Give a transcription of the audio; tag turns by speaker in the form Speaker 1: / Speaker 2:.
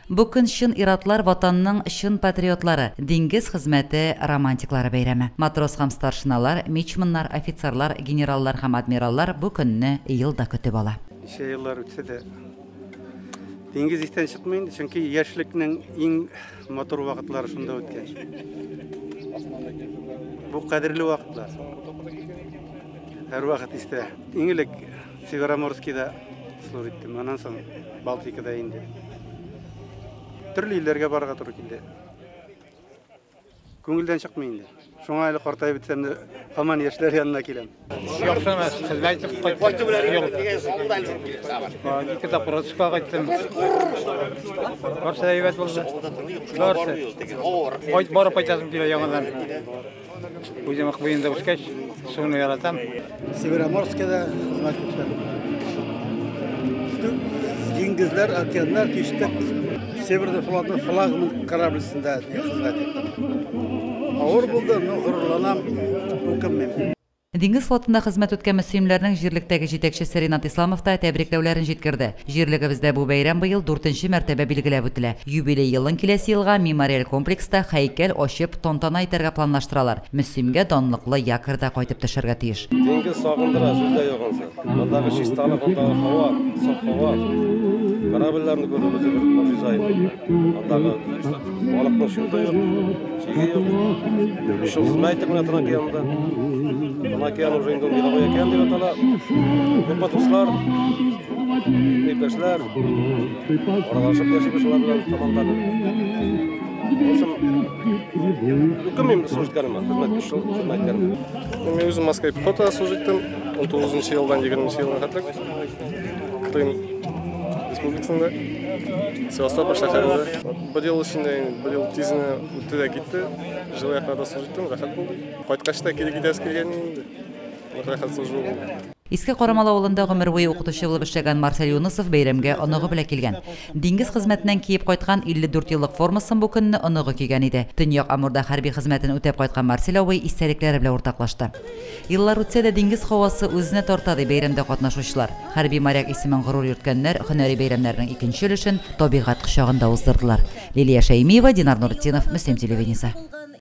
Speaker 1: Бу көн чын иратлар ватанның чын патриотлары, диңгез хезмәте романтиклары бәйрәме. Матрос һәм старшиналар, мичманнар, офицерлар, генераллар һәм адмираллар бу көнне ел да көтеп ала.
Speaker 2: Ничә еллар үтсә дә, диңгез истән чыкмый инде, чөнки яшьлекнең иң матур вакытлары шунда үткән. Бу кадерле вакытлар. Һәрвакыт истә. Иң элек Североморскийда служить иттем, аннан соң Балтикада инде. Төрле илләргә барырга туры килде. Күңелдән чыкмый инде. Шуңа әле картаеп бетсәм дә, һаман яшьләр янына киләм.
Speaker 3: Яхшы мәс, хезмәт итеп кайттым. Ике тапкыр отпускка кайттым. Барсы әйбәт булды. Барсы. Кайт барып кайтасым килә яңадан. Үзем Ык буенда үскәч, суны яратам.
Speaker 4: Североморскида хезмәт иттем. Диңгезләр, океаннар кичтек. Северный флотның флагман кораблесендә хезмәт иттем. Авыр булды, но горурланам, үкенмим.
Speaker 1: Диңгез флотында хезмәт үткән мөслимләрнең җирлектәге җитәкчесе Ринат Исламов та тәбрикләүләрен җиткерде. Җирлегебездә бу бәйрәм быел дүртенче мәртәбә билгеләп үтелә. Юбилей елын киләсе елга мемориаль комплекста һәйкәл ачып тантана итәргә планлаштыралар. Мөслимгә данлыклы якорь да кайтып төшәргә тиеш.
Speaker 5: Диңгез сагындыра, сүз дә юк ансы. Мондагы чисталык, мондагы һава, саф һава. Корабльләрне күрү үзе бер могҗиза инде. Андагы балыкның чуты юк, чиге юк. Өч ел хезмәт иттек менә Тын океанында. Тын океан уже инде ул мировой океан дип атала. Күпме дуслар, иптәшләр, аралашып яшибез шулар белән командада. В общем, үкенмим служить иткәнемә, хезмәт өч ел хезмәт иткәнемә.
Speaker 6: Мин үзем морская пехотада служить иттем, 19 елдан 20 елга хәтлек. Крым Республикасында, Севастополь шәһәрендә. Бер ел эчендә инде, бер ел тиз генә үтте дә китте. Җылы якларда служить иттем, рәхәт булды. Кайткач та кире китәсе килгән инде. Рәхәт служба булды.
Speaker 1: Иске Карамалы авылында гомер буе укытучы булып эшләгән Марсель Юнысов бәйрәмгә оныгы белән килгән. Диңгез хезмәтеннән киеп кайткан 54 еллык формасын бу көнне оныгы кигән иде. Төньяк Амурда хәрби хезмәтен үтәп кайткан Марсель абый истәлекләре белән уртаклашты. Еллар үтсә дә, диңгез һавасы үзенә тарта, ди бәйрәмдә катнашучылар. Хәрби моряк исемен горур йөрткәннәр һөнәри бәйрәмнәрнең икенче өлешен табигать кочагында уздырдылар. Лилия Шәймиева, Динар Нуретдинов, Мөслим телевидениесе.